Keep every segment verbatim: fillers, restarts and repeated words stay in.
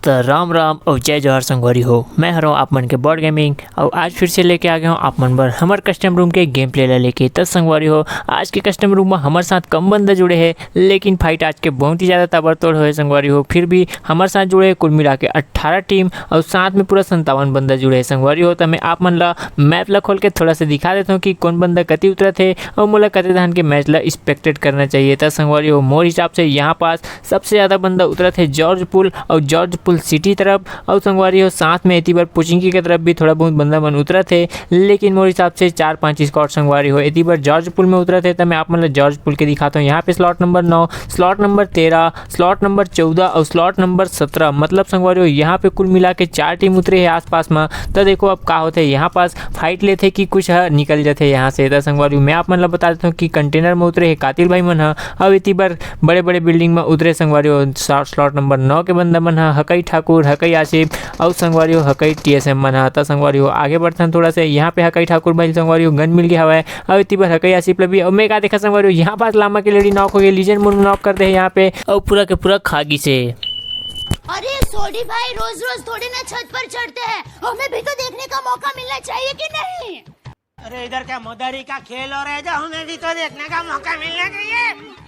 त राम राम अउ जय जोहार संगवारी हो, मैं हरों आप मन के बॉड गेमिंग। अउ आज फिर से लेके आ गया हूँ आप मन बर हमर कस्टम रूम के गेम प्ले ला लेके। त संगवारी हो, आज के कस्टम रूम में हमर साथ कम बंदा जुड़े हे, लेकिन फाइट आज के बहुत ही ज्यादा ताबड़तोड़ होए संगवारी हो। फिर भी हमर साथ जुड़े कुल मिला के अट्ठारह टीम अउ साथ में पूरा संतावन बंदा जुड़े हे संगवारी हो। त मैं आप मन ला मैप ला खोल के थोड़ा से दिखा देता हूँ कि कौन बंदा कति उतरत हे अउ मोला कते धान के मैच ला एक्सपेक्टेड करना चाहिए। त संगवारी हो, मोर हिसाब से यहाँ पास सबसे ज्यादा बंदा उतरत हे जॉर्ज पुल अउ जॉर्ज पुल सिटी तरफ। अउ संगवारी हो, साथ में एती बर पुचिंकी के तरफ भी थोड़ा बहुत बंदा मन उतरत हे, लेकिन मोर हिसाब से चार पांच स्क्वाड संगवारी हो एती बर जॉर्ज पुल में उतरत हे। त मैं आप मन ला जॉर्ज पुल के दिखाता हूँ। यहाँ पे स्लॉट नंबर नौ, स्लॉट नंबर तेरह, स्लॉट नंबर चौदह अउ स्लॉट नंबर सत्रह, मतलब संगवारी हो, यहाँ पे कुल मिला के चार टीम उतरे हे आसपास में। त देखो अब का होथे, यहाँ पास फाइट लेथे कि कुछ ह निकल जाथे यहाँ से। त संगवारी हो, मैं आप मन ला बता देता हूँ कि कंटेनर में उतरे हे कातिल भाई मन ह, अउ एती बर बड़े-बड़े बिल्डिंग म उतरे संगवारी हो, स्लॉट, स्लॉट नंबर नौ के बंदा मन ह, हकई ठाकुर, हकई आसिफ, अउ संगवारी हो, हकई टीएसएम मन ह। त संगवारी हो, आगे बढ़थन थोड़ा से, यहाँ पे हकई ठाकुर भाई संगवारी हो, गन मिल गया हवय, अउ एती बर हकई आसिफ ल भी, अउ मैं का देखा संगवारी हो, यहाँ पास लामा के लेडी नॉक हो गई, लीजेंड मोड नॉक कर दे हे यहाँ पे, अउ पूरा के पूरा खा गिस हे। अरे सोडी भाई, रोज रोज थोड़ी ना छत पर चढ़ते हैं, हमें भी तो देखने का मौका मिलना चाहिए कि नहीं? अरे इधर क्या मदारी का खेल हो रहा है, जो हमें भी तो देखने का मौका मिलना चाहिए।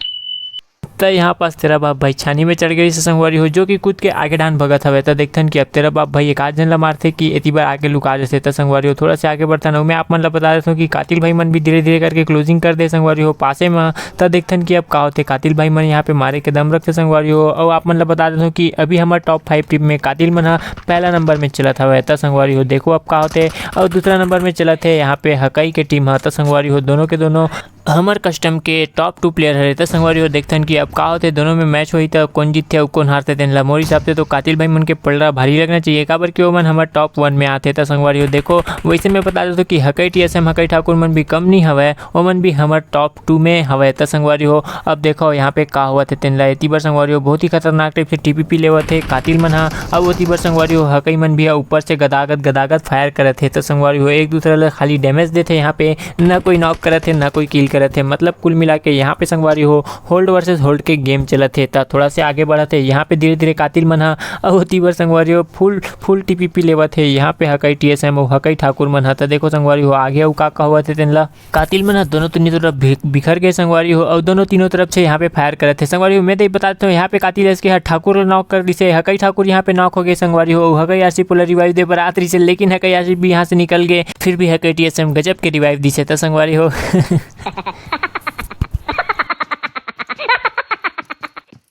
त यहाँ पास तेरा बाप भाई छानी में चढ़ गई से संगवारी हो, जो कि कूद के आगे डान भगत हवे। त देखथन कि अब तेरा बाप भाई एक आध झन ला मारथे कि एती बर आगे लुका जथे। त संगवारी हो, थोड़ा से आगे बढ़थन, अउ मैं आप मन ला बता देथव कि कातिल भाई मन भी धीरे-धीरे करके क्लोजिंग कर दे संगवारी हो पासे म। त देखथन कि अब का होथे, कातिल भाई मन यहाँ पे मारे के दम रखथे संगवारी हो। अउ आप मन ला बता देथव कि अभी हमर टॉप फाइव टीम में कातिल मन ह पहला नंबर में चलत हवय। त संगवारी हो, देखो अब का होथे। अउ दूसरा नंबर में चलत हे यहाँ पे हकई के टीम ह। त संगवारी हो, दोनों के दोनों हमर कस्टम के टॉप टू प्लेयर हरे। त संगवारी हो, देखथन कि अब का होथे, दोनों में मैच होही त कौन जीतथे अउ कौन हारथे तेन ला। मोर हिसाब से तो कातिल भाई मन के पलड़ा भारी लगना चाहिए, काबर कि ओमन हमर टॉप वन में आथे। त संगवारी हो, देखो वैसे मैं बता देथव कि हकई टीएसएम, हकई ठाकुर मन भी कम नहीं हवय, ओमन भी हमर टॉप टू में हवय। त संगवारी हो, अब देखो यहाँ पे का होवत हे तेन ला। एती बर संगवारी हो, बहुत ही खतरनाक टाइप से टीपीपी लेवत हे कातिल मन ह, अउ ओती बर संगवारी हो, हकई मन भी ह ऊपर से गदागद गदागद फायर करत हे। त संगवारी हो, एक दूसरा ला खाली डैमेज देथे यहाँ पे, ना कोई नॉक करत हे, ना कोई किल करत हे। मतलब कुल मिला के यहाँ पे संगवारी हो, होल्ड वर्सेस होल्ड के गेम चलत हे। त थोड़ा से आगे बढ़त हे, यहाँ पे धीरे धीरे कातिल मन ह, अउ ओती बर संगवारी हो, फुल फुल टीपीपी लेवत हे यहाँ पे हकई टीएसएम अउ हकई ठाकुर मन ह। त देखो संगवारी हो, आगे अउ का का होवत हे तेन ला। कातिल मन ह दोनों तीनों तरफ भि-, बिखर गए संगवारी हो, अउ दोनों तीनों तरफ से यहाँ पे फायर करत हे संगवारी हो। मैं तो ये बता देता हूँ, यहाँ पे कातिल एसके ह ठाकुर ला नॉक कर दिसे, हकई ठाकुर यहाँ पे नॉक हो गए संगवारी हो, अउ हकई आसिफ ला रिवाइव दे बर आत रहिसे, लेकिन हकई आसिफ भी यहाँ से निकल गए, फिर भी हकई टीएसएम गजब के रिवाइव दिसे। त संगवारी हो,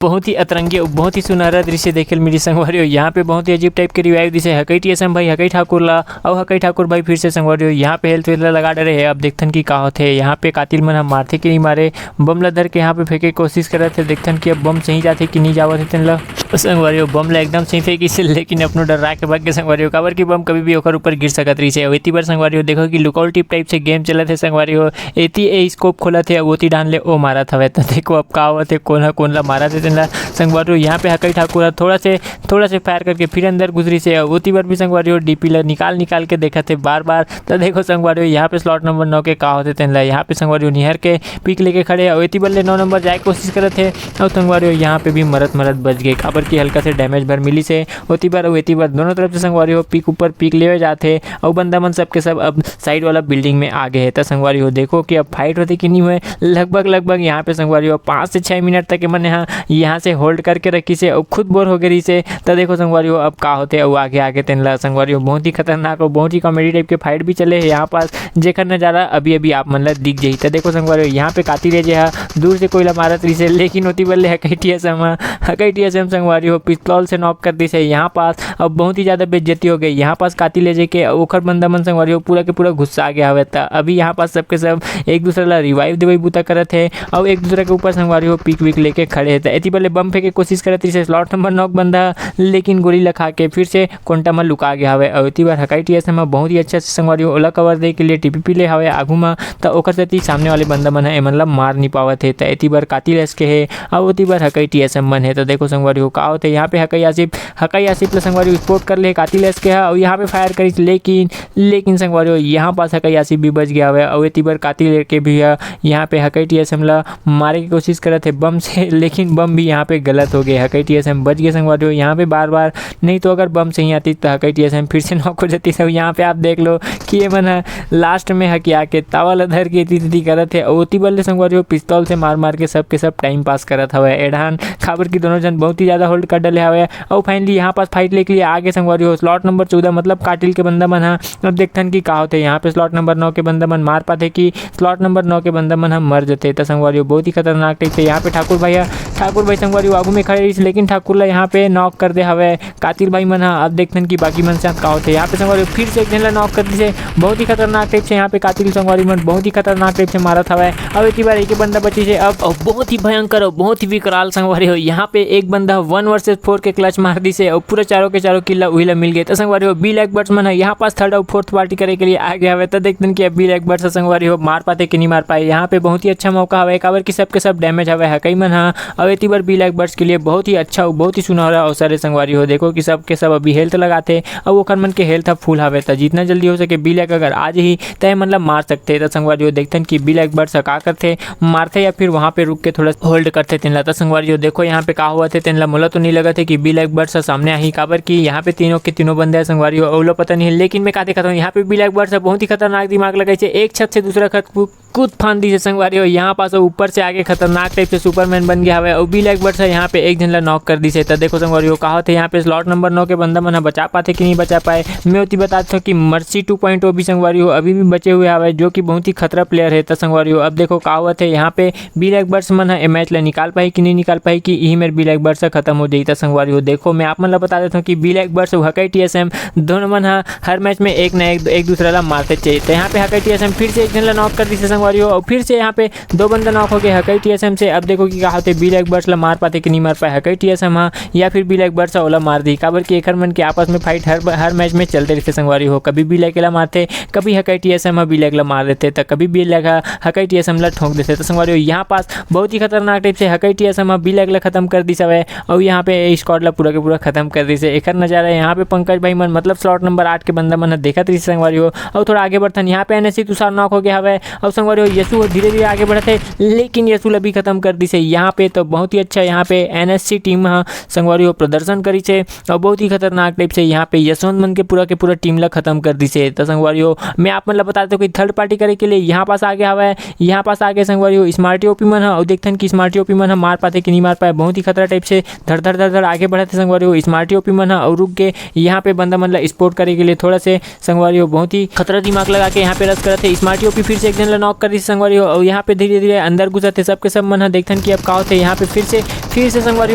बहुत ही अतरंगी अउ बहुत ही सुनहरा दृश्य देखे ल मिली संगवारी हो। यहाँ पे बहुत ही अजीब टाइप के रिवाइव दिसे हकई टीएसएम भाई हकई ठाकुर ला, अउ हकई ठाकुर भाई फिर से संगवारी हो यहाँ पे हेल्थ वेल्थ ला लगा डरे हे। अब देखथन कि का होथे, यहाँ पे कातिल मन ह मारथे कि नहीं मारे। बम ला धर के यहाँ पे फेंके के कोशिश करत हे, देखथन कि अब बम सही जाथे कि नहीं जावत हे तेन ला। संगवारी हो, बम ला एकदम सही फेंकिस हे, लेकिन अपनो डर्रा के भाग गे संगवारी हो, काबर कि बम कभी भी ओकर ऊपर गिर सकत रहिसे। अउ एती बर संगवारी हो, देखो कि लुकआउट टिप टाइप से गेम चलत हे संगवारी हो। एती ए स्कोप खोलत हे, अउ ओती डाहन ले ओ मारत हवय। त देखो अब का होवत हे, कोन ह कोन ला मारत हे तेन ला। संगवारी हो, यहाँ पे हकई ठाकुर ह थोड़ा से, थोड़ा से फायर करके फिर अंदर घुसरिस हे, अउ ओती बर भी संगवारी हो डीपी ला निकाल निकाल के देखत हे बार बार। त देखो संगवारी हो, यहाँ पे स्लॉट नंबर नौ के का होथे तेन ला। यहाँ पे संगवारी हो निहर के पिक लेके खड़े हे, अउ एती बर ले नौ नंबर जाए के कोशिश करत हे, अउ संगवारी हो यहाँ पे भी मरत मरत बच गए, काबर कि हल्का से डैमेज भर मिलिस हे। ओती बर अउ एती बर दोनों तरफ से संगवारी हो पिक ऊपर पिक लेवे जात हे, अउ बंदा मन सबके सब अब साइड वाला बिल्डिंग में आ गए हे। त संगवारी हो देखो कि अब फाइट होथे कि नहीं होए। लगभग, लगभग यहाँ पे संगवारी हो पाँच से छः मिनट तक एमन यहाँ, यहाँ से होल्ड करके रखिस हे, अउ खुद बोर हो गए रहिस हे। त देखो संगवारी हो अब का होथे, अउ आगे, आगे तेन ला संगवारी हो बहुत ही खतरनाक अउ बहुत ही कॉमेडी टाइप के फाइट भी चले हे यहाँ पास, जेकर नजारा अभी, अभी आप मन ला दिख जाही। त देखो संगवारी हो, यहाँ पे कातिल एजे ह दूर से कोई ला मारत रहिस हे, लेकिन ओती बर ले हकई टीएसएम ह, हकई टीएसएम संगवारी हो पिस्तौल से नॉक कर दिस हे यहाँ पास। अब बहुत ही ज्यादा बेइज्जती हो गई यहाँ पास कातिल एजे के, अउ ओखर बंदा मन संगवारी हो पूरा के पूरा गुस्सा आ गया हवे। त अभी यहाँ पास सबके सब एक दूसरा ला रिवाइव देवे बूता करत हे, अउ एक दूसरा के ऊपर संगवारी हो पिक विक लेके खड़े हे। त एती बर ले बम फेंके कोशिश करत रहिस हे स्लॉट नंबर नौ के बंदा, लेकिन गोली ला खा के फिर से कोंटा म लुका गया हवे। अउ एती बर हकई टीएसएम ह बहुत ही अच्छा से संगवारी हो ओला कवर दे के लिए टीपीपी ले हवे आगू म, त ओकर सेती सामने वाले बंदा मन ह एमन ला मार नहीं पावत हे। त एती बर कातिल एसके हे, अउ ओती बर हकई टीएसएम मन हे। त देखो संगवारी हो का होथे, यहाँ पे हकई आसिफ, हकई आसिफ ला संगवारी हो स्पॉट कर ले कातिल एसके ह, अउ यहाँ पे फायर करिस, लेकिन, लेकिन संगवारी हो यहाँ पास हकई आसिफ भी बच गया हवे, अउ एती बर कातिल एसके भी ह यहाँ पे हकई टीएसएम ला मारे के कोशिश करत हे बम से, लेकिन बम यहाँ पे गलत हो गए, हकई टीएसएम बच गए संगवारी हो। यहाँ पे बार बार नहीं तो अगर बम सही आती तो हकई टीएसएम फिर से नॉक हो जाती। तो यहाँ पे आप देख लो कि ये मन ह लास्ट में हकिया के तावा ल धर के एती तेती करत हे। अउ ओती बर ले संगवारी हो पिस्तौल से मार मार के सबके सब टाइम पास करत हवय एडहान, काबर कि दोनों झन बहुत ही ज्यादा होल्ड कर डले हवय। अउ फाइनली यहाँ पास फाइट लेके लिए आगे संगवारी हो स्लॉट नंबर चौदह मतलब काटिल के बंदा मन ह। अब देखथन कि का होथे यहाँ पे स्लॉट नंबर नौ के बंदा मन मार पाथे कि स्लॉट नंबर नौ के बंदा मन ह मर जथे। त संगवारी हो बहुत ही खतरनाक टाइप से यहाँ पे ठाकुर भाई ह, ठाकुर भाई संगवारी हो आगू में खड़े रहिस, लेकिन ठाकुर ला यहाँ पे नॉक कर दे हवय कातिल भाई मन ह। अब देखथन कि बाकी मन साथ का होथे। यहाँ पे संगवारी हो फिर से एक झन ला नॉक कर दिसे, बहुत ही खतरनाक टाइप से यहाँ पे कातिल संगवारी मन बहुत ही खतरनाक टाइप से मारत हवय। अब एती बार एक ही बंदा बचिसे। अब, अब बहुत ही भयंकर और बहुत ही विकराल संगवारी हो यहाँ पे एक बंदा वन वर्सेस फोर के क्लच मार दिसे और पूरा चारों के चारों किल ला उही ला मिल गए। त संगवारी हो बी लैक बर्ड्स मन ह यहाँ पास थर्ड और फोर्थ पार्टी करे के लिए आ गया हवय। त देखथन कि अब बी लैक बर्ड्स ह संगवारी हो मार पाथे कि नहीं मार पाए। यहाँ पे बहुत ही अच्छा मौका हवय, काबर कि सबके सब डैमेज हवय हकई मन ह। और एती बार बी लैक बर्ड्स के लिए बहुत ही अच्छा और बहुत ही सुनहरा अवसर है संगवारी हो। देखो कि सबके सब अभी हेल्थ लगाथे और ओखर मन के हेल्थ ह फुल हवय, त जितना जल्दी हो सके बी लैक अगर आ जाही त ए मन ला मार सकथे। त संगवारी हो देखथन कि बी लैक बर्ड्स ह का करथे, मारथे या फिर वहाँ पे रुक के थोड़ा होल्ड करथे तेन ला। त संगवारी हो देखो यहाँ पे का होवत हे, तेन ला मोला तो नहीं लगत हे कि बी लैक बर्ड्स ह सामने आही, काबर कि यहाँ पे तीनों के तीनों बंदे ह संगवारी हो, ओला पता नहीं है। लेकिन मैं का देखत हूँ यहाँ पे बी लैक बर्ड्स ह बहुत ही खतरनाक दिमाग लगाइसे, एक छत से दूसरा छत कूद फान दिसे संगवारी हो। यहाँ पास ऊपर से आके खतरनाक टाइप से सुपरमैन बन गया हवय। और बी लैक बर्ड्स ह यहाँ पे एक झन ला नॉक कर दिसे। त देखो संगवारी हो का होथे यहाँ पे स्लॉट नंबर नौ के बंदा मन ह बचा पाथे कि नहीं बचा पाए। मैं ओती बता देथव कि मर्सी टू पॉइंट ओ भी संगवारी हो अभी भी बचे हुए हवय, जो कि बहुत ही खतरा प्लेयर है। त संगवारी हो अब देखो का होवत हे यहाँ पे बी लैक बर्ड्स मन ह ए मैच ला निकाल पाही कि नहीं निकाल पाही कि इही मेर बी लैक बर्ड्स ह खत्म हो जाही। त संगवारी हो देखो मैं आप मन ला बता देथव कि बी लैक बर्ड्स अउ हकई टीएसएम दोनों मन ह हर मैच में एक ना एक, एक दूसरा ला मारते चाहिए। त यहाँ पे हकई टीएसएम फिर से एक झन ला नॉक कर दिसे संगवारी हो, और फिर से यहाँ पे दो बंदा नॉक हो गए हकई टीएसएम से। अब देखो कि का होथे, बी लैक बर्ड्स ला मार पाथे कि नहीं मार पाए हकई टीएसएम ह, या फिर बी लैक बर्ड्स ह ओला मार दी, काबर कि एखर मन के आपस में फाइट हर, हर मैच में चलते रहिथे संगवारी हो। कभी बी लैक ला मारथे, कभी हकई टीएसएम ह बी लैक ला मार देथे, त कभी बी लैक ह हकई टीएसएम ला ठोंक देथे। त संगवारी हो यहाँ पास बहुत ही खतरनाक टाइप से हकई टीएसएम ह बी लैक ला खत्म कर दिस हवय, और यहाँ पे स्क्वाड ला पूरा के पूरा खत्म कर दिस हे। एखर नजारा यहाँ पे पंकज भाई मन मतलब स्लॉट नंबर आठ के बंदा मन ह देखत रहिस संगवारी हो। और थोड़ा आगे बढ़थन, यहाँ पे एनएससी तुषार नॉक हो गया हवय, और संगवारी हो यसु धीरे धीरे आगे बढ़त हे, लेकिन यसु ला भी खत्म कर दिस हे। यहाँ पे तो बहुत ही अच्छा यहाँ पे एनएससी टीम ह संगवारी हो प्रदर्शन करिस हे, और बहुत ही खतरनाक टाइप से यहाँ पे यशवंत मन के पूरा के पूरा टीम ला खत्म कर दिस हे। त संगवारी हो मैं आप मन ला बता देथव कि थर्ड पार्टी करे के लिए यहाँ पास आ गया हवय। यहाँ पास आगे संगवारी हो स्मार्टी ओपी मन ह, अउ देखथन कि स्मार्टी ओपी मन ह मार पाथे कि नहीं मार पाए। बहुत ही खतरा टाइप से धड़ धड़ धड़ धड़ आगे बढ़त हे संगवारी हो स्मार्टी ओपी मन ह, अउ रुक के यहाँ पे बंदा मन ला स्पोर्ट करे के लिए थोड़ा से संगवारी हो बहुत ही खतरा दिमाग लगा के यहाँ पे रश करत हे। स्मार्टी ओपी फिर से एक झन ला नॉक कर दिस संगवारी हो, अउ यहाँ पे धीरे धीरे अंदर घुसत हे। सबके सब मन ह देखथन कि अब का होथे। यहाँ पे फिर से फिर से संगवारी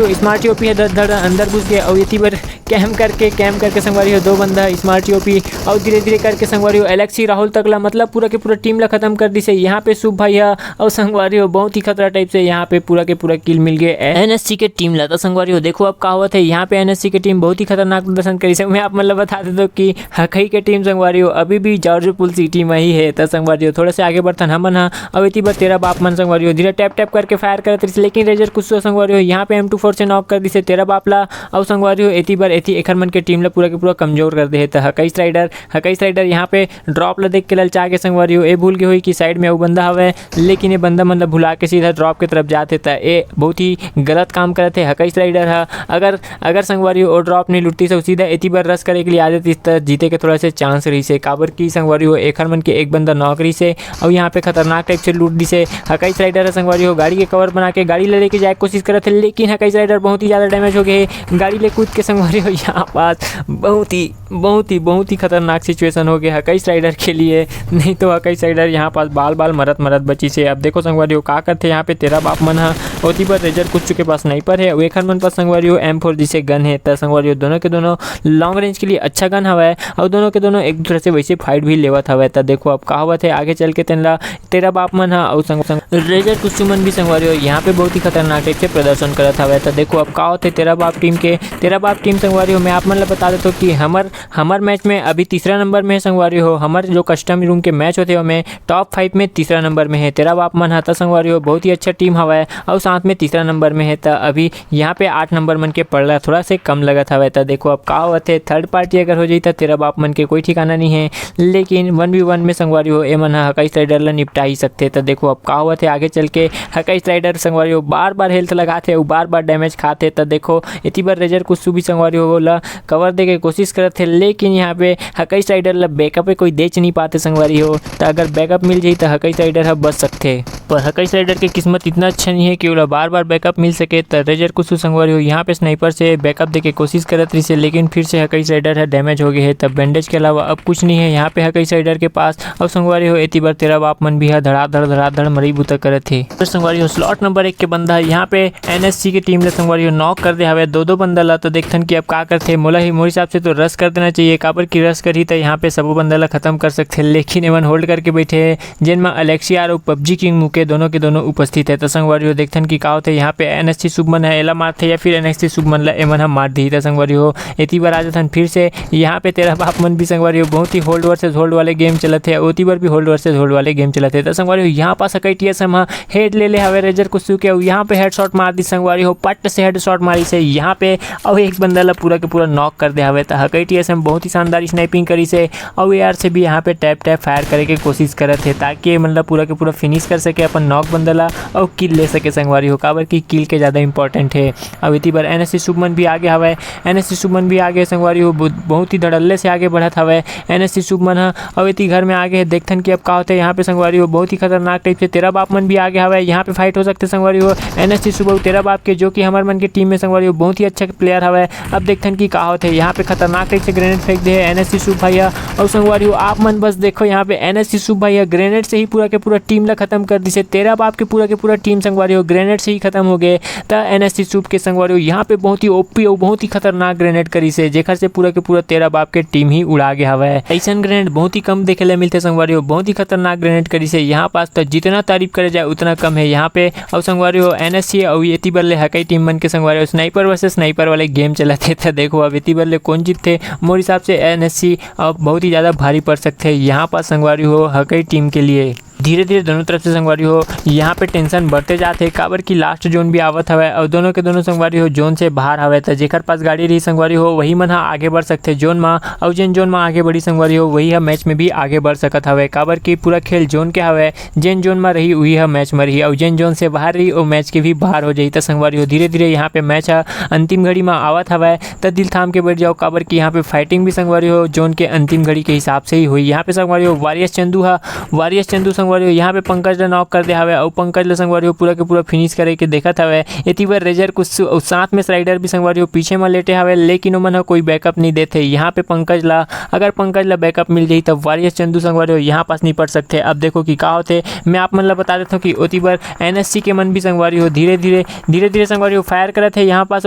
हो स्मार्टी ओपी ह धड़ धड़ अंदर घुस गए, अउ एती बर कैम करके कैम करके संगवारी हो दो बंदा स्मार्टी ओपी, अउ धीरे धीरे करके संगवारी हो एलेक्सी राहुल तक ला मतलब पूरा के पूरा टीम ला खत्म कर दिस हे। यहाँ पे शुभ भाई ह अउ संगवारी हो बहुत ही खतरा टाइप से यहाँ पे पूरा के पूरा किल मिल गए एनएससी के टीम ला। त संगवारी हो देखो अब का होवत हे, यहाँ पे एनएससी के टीम बहुत ही खतरनाक प्रदर्शन करिस हे। मैं आप मन ला बता देथव कि हकई के टीम संगवारी हो अभी भी जॉर्जो पुल सिटी में ही है। त संगवारी हो थोड़ा से आगे बढ़थन हमन ह, अउ एती बर तेरा बाप मन संगवारी हो धीरे टैप टैप करके फायर करत रहिस, लेकिन रेजर कुछ संगवारी हो यहाँ पे एम टू फोर से नॉक कर दिस हे तेरा बाप ला। अउ संगवारी हो एती बर एती एखर मन के टीम ला पूरा के पूरा कमजोर कर दे हे। त हकई स्ट्राइडर, हकई स्ट्राइडर यहाँ पे ड्रॉप ला देख के ललचा के संगवारी हो ए भूल गए होही कि साइड में अउ बंदा हवय, लेकिन ये बंदा मन ला भुला के सीधा ड्रॉप के तरफ जात हे। त ए बहुत ही गलत काम करत हे हकई स्ट्राइडर ह। अगर, अगर संगवारी हो ड्रॉप नहीं लुटतिस अउ सीधा एती बर रश करे के लिए आ जातिस त जीते के थोड़ा से चांस रहिस हे, काबर कि संगवारी हो एखर मन के एक बंदा नॉक रहिस हे अउ यहाँ पे खतरनाक टाइप से लूट दिस हे। हकई स्ट्राइडर ह संगवारी हो गाड़ी के कवर बना के गाड़ी ला लेके जाए के कोशिश करत हे, लेकिन हकई स्ट्राइडर बहुत ही ज्यादा डैमेज हो गए हे। गाड़ी ले कूद के संगवारी हो यहाँ पास बहुत ही, बहुत ही, बहुत ही खतरनाक सिचुएशन हो गया हकई स्ट्राइडर के लिए। नहीं तो हकई स्ट्राइडर यहाँ पास बाल बाल मरत मरत बचिस हे। अब देखो संगवारी हो का करथे यहाँ पे तेरा बाप मन ह। ओती बर रेजर कुछ के पास स्नाइपर हे, अउ एखर मन पास संगवारी हो एम फोर जैसे गन हे। त संगवारी हो दोनों के दोनों लॉन्ग रेंज के लिए अच्छा गन हवय, अउ दोनों के दोनों एक दूसरे से वैसे फाइट भी लेवत हवय। त देखो अब का होवत हे आगे चल के तेन ला तेरा बाप मन ह अउ संग संग रेजर कुस्सू मन भी संगवारी हो यहाँ पे बहुत ही खतरनाक टाइप से प्रदर्शन करत हवय। त देखो अब का होथे तेरा बाप टीम के, तेरा बाप टीम संग संगवारी हो, मैं आप मन ला बता देथों कि हमर, हमर मैच में अभी तीसरा नंबर में हे संगवारी हो। हमर जो कस्टम रूम के मैच होथे, ओमे टॉप फाइव में तीसरा नंबर में हे तेरा बाप मन ह। त संगवारी हो, बहुत ही अच्छा टीम हवय अउ साथ में तीसरा नंबर में हे। त अभी यहाँ पे आठ नंबर मन के पलड़ा थोड़ा से कम लगत हवय। त देखो अब का होवत हे, थर्ड पार्टी अगर हो जाही त तेरा बाप मन के कोई ठिकाना नहीं है। लेकिन वन वी वन में संगवारी हो, एमन ह हकाईस राइडर ला निपटा ही सकथे। त देखो अब का होवत हे आगे चल के। हकाईस राइडर संगवारी हो बार बार हेल्थ लगाथे अउ बार बार डैमेज खाथे। त देखो एती बर रेजर कुस्सू भी संगवारी हो ओला कवर दे के कोशिश करत हे, लेकिन यहाँ पे हकाईस राइडर ला बैकअप कोई देच नहीं पाते संगवारी हो। त अगर बैकअप मिल जाही त हकाईस राइडर ह बच सकथे। पर हकाईस राइडर के किस्मत इतना अच्छा नहीं है कि ओला बार बार बैकअप मिल सके। त रेजर कुस्सू संगवारी हो यहाँ पे स्नाइपर से बैकअप देके कोशिश करत रहिसे, लेकिन फिर से हकाईस राइडर ह डैमेज हो गए है। तब बैंडेज के अलावा अब कुछ नहीं है यहाँ पे हकाईस राइडर के पास। अउ संगवारी हो एती बर तेरा बाप मन भी ह धड़ाधड़ धड़ाधड़ मरई बुता करत हे। तो संगवारी हो स्लॉट नंबर एक के बंदा ह यहाँ पे एनएससी के टीम ले संगवारी हो नॉक कर दे हवे दो दो बंदा ला। तो देखथन कि अब का करथे। मोला ही, मोर हिसाब से तो रश कर देना चाहिए, काबर कि रश करही त यहाँ पे सबो बंदा ला खत्म कर सकथे, लेकिन एमन होल्ड करके बैठे हे। जेन म अलेक्सी आर अउ पबजी किंग मुके दोनों के दोनों उपस्थित हे। त संगवारी हो देखथन कि का होथे, यहाँ पे एनएससी शुभमन ह एला मारथे या फिर एनएससी शुभमन ला एमन ह मार दिही। त संगवारी हो एती बर आ जाथन फिर से। यहाँ पे तेरा बाप मन भी संगवारी हो बहुत ही होल्ड वर्सेस होल्ड वाले गेम चलत हे, ओती बर भी होल्ड वर्सेस होल्ड वाले गेम चलत हे। त संगवारी हो यहाँ पास हकाई टीएसएम ह हेड ले ले हवे रेजर कुस्सू के, अउ यहाँ पे हेडशॉट मार दी संगवारी हो, पट से हेडशॉट मारिस हे यहाँ पे, अउ एक बंदा ला पूरा के पूरा नॉक कर दे हवे। त हकाई टीएसएम बहुत ही शानदार स्नाइपिंग करिस हे, अउ एआर से भी यहाँ पे टैप टैप फायर करे के कोशिश करत हे, ताकि ये मन ला पूरा के पूरा फिनिश कर सके अपन नॉक बंदा ला, अउ किल ले सके संगवारी हो, काबर कि किल के ज़्यादा इंपॉर्टेंट हे। अउ एती बर एनएससी शुभमन भी आगे हवय, एनएससी शुभमन भी आगे संगवारी हो, बहुत, बहुत ही धड़ल्ले से आगे बढ़त हवय एनएससी शुभमन ह। अउ एती घर में आगे हे, देखथन कि अब का होथे। यहाँ पे संगवारी हो बहुत ही खतरनाक टाइप से तेरा बाप मन भी आगे हवय, यहाँ पे फाइट हो सकथे संगवारी हो एनएससी शुभ अउ तेरा बाप के, जो कि हमर मन के टीम में संगवारी हो बहुत ही अच्छा प्लेयर हवय। अब देखथन कि का होथे। यहाँ पे खतरनाक टाइप से ग्रेनेड फेंक दे हे एनएससी शुभ भाई ह। अउ संगवारी हो आप मन बस देखो, यहाँ पे एनएससी शुभ भाई ह ग्रेनेड से ही पूरा के पूरा टीम ला खत्म कर दिसे। तेरा बाप के पूरा के पूरा टीम संगवारी हो ग्रेनेड से ही खत्म हो गए। त एनएससी शुभ के संगवारी हो यहाँ पे बहुत ही ओपी अउ बहुत ही खतरनाक ग्रेनेड करिस हे, जेकर से पूरा के पूरा तेरा बाप के टीम ही उड़ा गे हवय। अइसन ग्रेनेड बहुत ही कम देखे ले मिलथे संगवारी हो, बहुत ही खतरनाक ग्रेनेड करिस हे। यहाँ पास त जितना तारीफ करे जाए उतना कम है यहाँ पे। अउ संगवारी हो एनएससी अउ एती बर ले हकाई टीम मन के संगवारी हो स्नाइपर वर्सेस स्नाइपर वाले गेम चलत हे। त देखो अब एती बर ले कौन जीतथे। मोर हिसाब से एनएससी अब बहुत ही ज़्यादा भारी पड़ सकथे यहाँ पास संगवारी हो हकाई टीम के लिए। धीरे धीरे दोनों तरफ से संगवारी हो यहाँ पे टेंशन बढ़ते जात हे, काबर कि लास्ट जोन भी आवत हवय अउ दोनों के दोनों संगवारी हो जोन से बाहर हवय। त जेकर पास गाड़ी रही संगवारी हो वही मन ह आगे बढ़ सकथे जोन म, अउ जेन जोन म आगे बढ़ी संगवारी हो वही ह मैच में भी आगे बढ़ सकत हवय, काबर कि पूरा खेल जोन के हवय। जेन जोन म रही उही ह मैच म रही, अउ जेन जोन से बाहर रही ओ मैच के भी बाहर हो जाही। त संगवारी हो धीरे धीरे यहाँ पे मैच ह अंतिम घड़ी म आवत हवय। त दिल थाम के बैठ जाओ, काबर कि यहाँ पे फाइटिंग भी संगवारी हो जोन के अंतिम घड़ी के हिसाब से ही होही। यहाँ पे संगवारी हो वारियस चंदू ह, वारियस चंदू संगवारी हो यहाँ पे पंकज ला नॉक कर दे हवय, अउ पंकज ला संगवारी हो पूरा के पूरा फिनिश करे के देखत हवय। एती बर रेजर कुछ अउ साथ में स्नाइपर भी संगवारी हो पीछे म लेटे हवय, लेकिन ओमन ह कोई बैकअप नहीं देथे। यहाँ पे पंकज ला, अगर पंकज ला बैकअप मिल जाही त वारियस चंदू संगवारी हो यहाँ पास निपट सकथे। अब देखो कि का होथे, मैं आप मन ला बता देथव कि ओती बर एनएससी के मन भी संगवारी हो धीरे धीरे, धीरे धीरे संगवारी हो फायर करत हे। यहाँ पास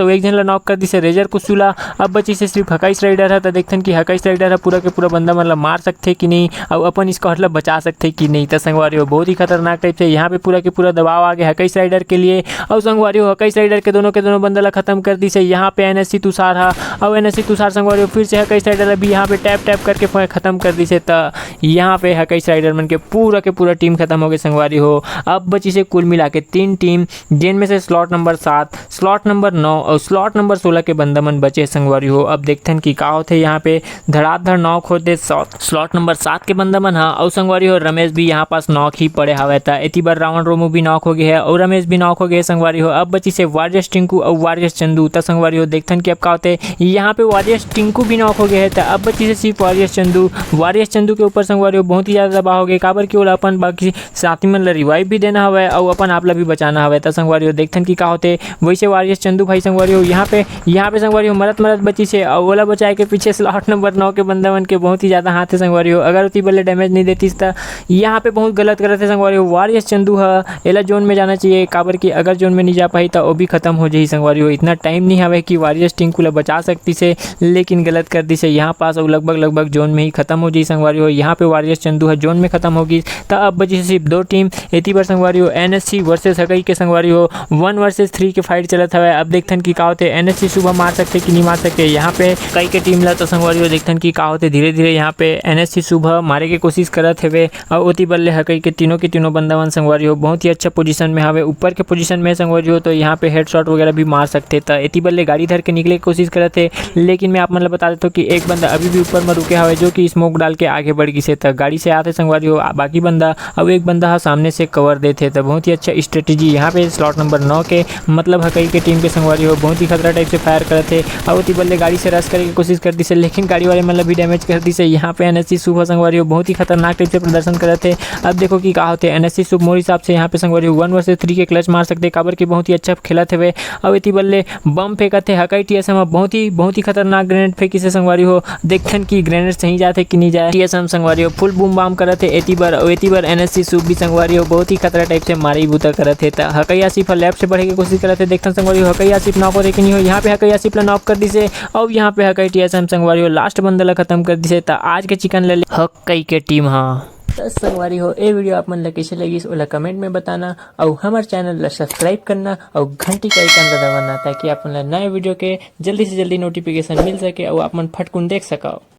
वो एक झन ला नॉक कर दिसे रेजर कुस्सू ला। अब बची से सिर्फ हकाई स्नाइपर ह, त देखथन कि हकाई स्नाइपर ह पूरा के पूरा बंदा मन ला मार सकथे कि नहीं, अउ अपन स्क्वाड ला बचा सकथे कि नहीं। त संगवारी हो बहुत ही खतरनाक टाइप से यहाँ पे पूरा के पूरा दबाव आ गया हकाई स्नाइपर के लिए। अउ संगवारी हो हकाई स्नाइपर के दोनों के दोनों बंदा ला खत्म कर दिसे यहाँ पे एनएससी तुषार ह। अउ एनएससी तुषार संगवारी हो फिर से हकाई स्नाइपर अभी यहाँ पे टैप टैप करके फ-, खत्म कर दिसे। त यहाँ पे हकाई स्नाइपर मन के पूरा के पूरा टीम खत्म हो गए संगवारी हो। अब बची से कुल मिला के तीन टीम, जेन में से स्लॉट नंबर सात, स्लॉट नंबर नौ अउ स्लॉट नंबर सोलह के बंदा मन बचे संगवारी हो। अब देखथन कि का होथे यहाँ पे। धड़ाधड़ नॉक होथे स्लॉट, स्लॉट नंबर सात के बंदा मन ह। अउ संगवारी हो रमेश भी यहाँ पास नॉक ही पड़े हवय, त एती बर रावण रोमू भी नॉक हो गए हे अउ रमेश भी नॉक हो गए हे संगवारी हो। अब बची से वारियस टिंकू अउ वारियस चंदू। त संगवारी हो देखथन कि अब का होथे। यहाँ पे वारियस टिंकू भी नॉक हो गए हे, त अब बची से सिर्फ वारियस चंदू। वारियस चंदू के ऊपर संगवारी हो बहुत ही ज्यादा दबाव हो गए, काबर कि ओला अपन बाकी साथी मन ला रिवाइव भी देना हवय अउ अपन आप ला भी बचाना हवय। त संगवारी हो देखथन कि का होथे। वैसे वारियस चंदू भाई संगवारी हो यहाँ पे, यहाँ पे संगवारी हो मरत मरत बचिस हे अउ ओला बचाए के पीछे स्लॉट नंबर नौ के बंदा मन के बहुत ही ज्यादा हाथ हे संगवारी हो। अगर ओती बल्ले डैमेज नहीं देतिस त यहाँ पे बहुत गलत करत हे संगवारी हो, वारियस चंदू ह एला जोन में जाना चाहिए, काबर कि अगर जोन में नहीं जा पाही त वो भी खत्म हो जाही संगवारी हो। इतना टाइम नहीं हवे कि वारियस टिंकू ला बचा सकती से, लेकिन गलत कर दी से यहाँ पास, और लगभग लगभग जोन में ही खत्म हो जाही संगवारी हो। यहाँ पे वारियस चंदू ह जोन में खत्म होगी, त अब बची सिर्फ दो टीम। एती बर संगवारी हो एनएससी वर्सेस हकई के संगवारी हो वन वर्सेस थ्री के फाइट चलत हवय। अब देखथन कि का होथे, एनएससी सुबह मार सकथे कि नहीं मार सकथे। यहाँ पे हकई के टीम ला तो संगवारी हो देखथन कि का होथे, धीरे धीरे यहाँ पे एनएससी सुबह मारे के कोशिश करत हवे। अउ ओती बर ले हकई के तीनों के तीनों बंदा मन संगवारी हो बहुत ही अच्छा पोजीशन में हवे, ऊपर के पोजीशन में संगवारी हो, तो यहाँ पे हेडशॉट वगैरह भी मार सकथे। त एती बर ले गाड़ी धर के निकले के कोशिश करत हे, लेकिन मैं आप मन ल बता देता हूँ कि एक बंदा अभी भी ऊपर में रुके हवे, जो कि स्मोक डाल के आगे बढ़ गिसे। त गाड़ी से आते संगवारी हो आ, बाकी बंदा अउ एक बंदा ह सामने से कवर देथे। त बहुत ही अच्छा स्ट्रेटेजी यहाँ पे स्लॉट नंबर नौ के, मतलब हकई के टीम के संगवारी हो बहुत ही खतरा टाइप से फायर करत हे। अउ ओती बर ले गाड़ी से रश करे के कोशिश कर दिसे, लेकिन गाड़ी वाले मन ल भी डैमेज कर दिसे। यहाँ पे एनएससी सुबह संगवारी हो बहुत ही खतरनाक टाइप से प्रदर्शन करत हे। अब देखो कि का होथे। एनएससी सुबह मोर हिसाब से यहाँ पे संगवारी हो वन वर्सेस थ्री के क्लच मार सकथे, काबर कि बहुत ही अच्छा खेलत हवे। अउ एती बर ले बम फेंकत हे हकई टीएसएम ह, बहुत ही बहुत ही खतरनाक ग्रेनेड फेंकिसे संगवारी हो। देखथन कि ग्रेनेड सही जाथे कि नहीं जाए। टीएसएम संगवारी हो फुल बूम बाम करत हे एती बर, अउ एती बर एनएससी सुबह भी संगवारी हो बहुत ही खतरा टाइप से मारे बूता करत हे। त हकई आसिफ ह लेफ्ट से बढ़े के कोशिश करत हे, देखथन संगवारी हो हकई आसिफ नॉक होथे कि नहीं हो। यहाँ पे हकई आसिफ ला नॉक कर दिसे, अउ यहाँ पे हकई टीएसएम संगवारी हो लास्ट बंदा ला खत्म कर दिसे। त आज के चिकन ले ले हकई के टीम ह। त संगवारी हो, ए वीडियो आप मन ला कैसे लगिस, ओला कमेंट में बताना, अउ हमर चैनल ला सब्सक्राइब करना, अउ घंटी का आइकन ला दबाना, ताकि आप मन ला नए वीडियो के जल्दी से जल्दी नोटिफिकेशन मिल सके, अउ आप मन फटकुन देख सकव।